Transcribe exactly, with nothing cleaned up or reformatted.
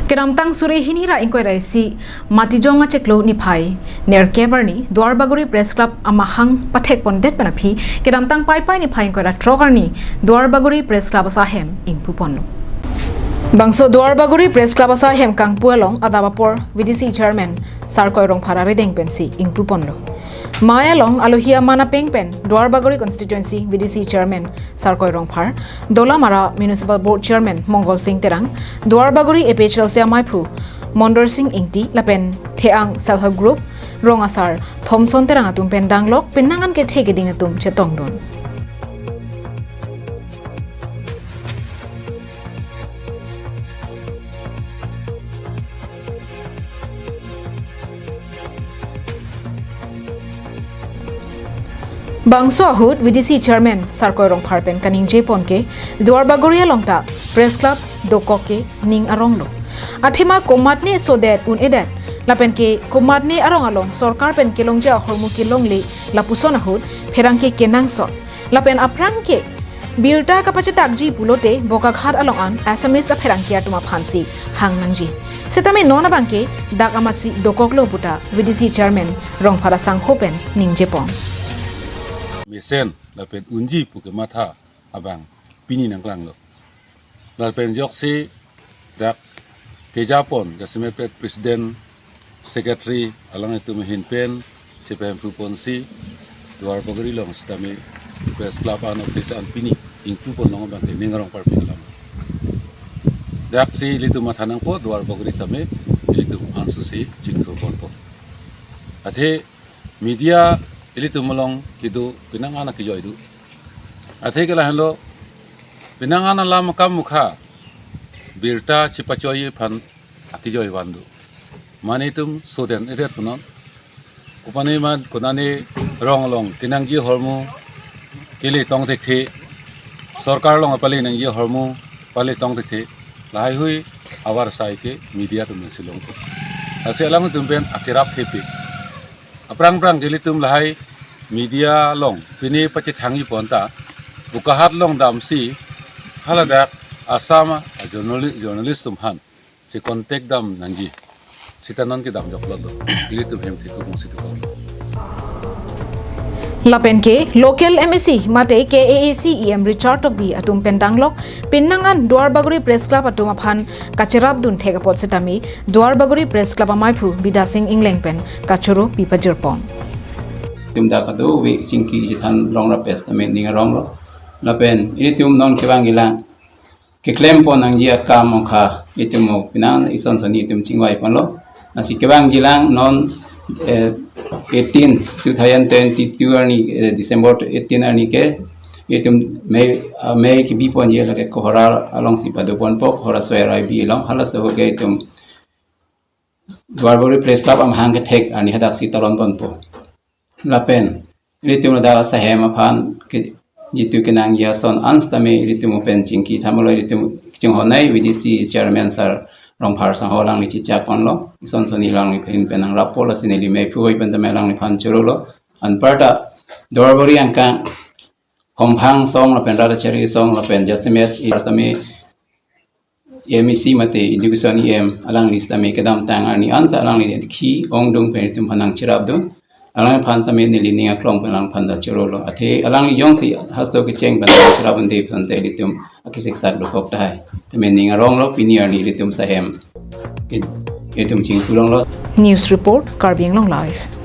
Kedamtang suri hini ra ingkoi ra isi Matijong achiklo niphai nerkep arni Duarbagori Press Club amahang pathek pondet pen aphi kedamtang Paipai niphai ingkoi ra throk arni Duarbagori Press Club asahem ingpu ponlo. Bangso Duarbagori Press Club asahem kangpu along adap apor V D C Chairman Sarkoi Rongphar arideng pensi ingpu ponlo. Mai along alohi aman apeng pen Duarbagori Constituency V D C Chairman Sarkoi Rongphar, Dolamara Municipal Board Chairman Mongol Sing Terang, Duarbagori A P H L C amaiphu Mondor Sing Ingti lapen Theang Self Help Group rong asar Thomson Terang atum pen danglok penang an kethe keding atum chetongdun. Bangso ahut V D C Chairman Sarkoi Rongphar pen kaningje pon ke Duarbagori along ta Press Club dokok ke ning aronglo. Athema komatne sodet un-edet lapen ke komatne arong along sorkar pen kelongja ahormu kelongle lapuson ahut pherangke kenangsot. Lapen aphrang ke birta kapachetakji pulote Bokaghat along an Assamese apherangke atum aphansi hang nangji. Setame non abang ke dak amatsi dokoklo puta V D C Chairman Rongphar asangho pen ningje pon. Mesen lapen unji pu kematha abang pini nangklanglo. Lapen ajoksi dak keja pon jasemet President, Secretary alanglitum ahin pen chepahemphu ponsi Duarbagori along sitame Press Club an office an pini ingpu ponlong abang ke ning arong parpik alam. Daksi ilitum matha nangpo, Duarbagori tame ilitum ansusi chingthur ponpo. Athe media ilitum along kedo penang an akejoi do. Athe ke lahenlo, penang an alam akam mukha birta chepachoi aphan akejoi van do. Mane itum sodet-edet punon. Kopane ma konane rong along kenangji ahormu kele tong thekthe, sorkar along pale nangji ahormu pale tong thekthe, lahaihui avar sai ke media atum si longpo. Lasi alangtum pen akerap thepik. Aphrang phrang ke ilitum lahai media along pine pachethangji pon ta, Bokaghat along damsi haladak Assam a journali-, journalist atum aphan si contact dam nangji. Sita non kedam joklo do. Ilitum hem thekuk mung si dokok. Lapen ke local M A C mate K A A C E M Richard Tokbi atum pen danglok penang an Duarbagori Press Club atum aphan kacherapdun thek apot setame Duarbagori Press Club amaiphu Bidya Sing Engleng pen kachoro pi pajir pon. Itum dak kadokave chingki chethan longrap pen setame ning aronglo. Lapen ilitum non kevangjilang keklem pon nangji akam mukha itum mo penang ison soni itum chingvai ponlo. Lasi kevangjilang non eh, eighteen, two thousand twenty-two arni, eh, December eighteen arni ke itum mei, ah, mei kebi ponji lake Kohora alongsi pado ponpo, Kohora Soyar I B along, halaso ke itum Duarbagori Press Club amahang kethek arni hadaksi talon ponpo. Lapen ilitum ladak asahem aphan ke, jitu kenangji ason an setame ilitum pen chingki thamlo, ilitum chinghonnei V D C Chairman Sar Rongphar asangho, alangli chechak ponlo, ison soni alangli ahin pen nangrappo, lasi neli meiphu hoi pen tame alangliphan chorolo. Anparta Duarbagori angkang Homphang asong lapen Rat Kachari asong lapen jasemet setame M A C mate Education E M alangli setame kedamtang arni anta alangli khi ongdung pen itum aphan nangcherapdun. Alangliphan tame neli ning aklong pen alangphan ta chorolo. Athe alangli jongsi hasto kecheng pen nangcherapdunde pu tangte ilitum akesik sak dokok tahai. Tame ning aronglo, pini arni ilitum sahem ke itum chingthur longlo. News report, Karbi Anglong Live.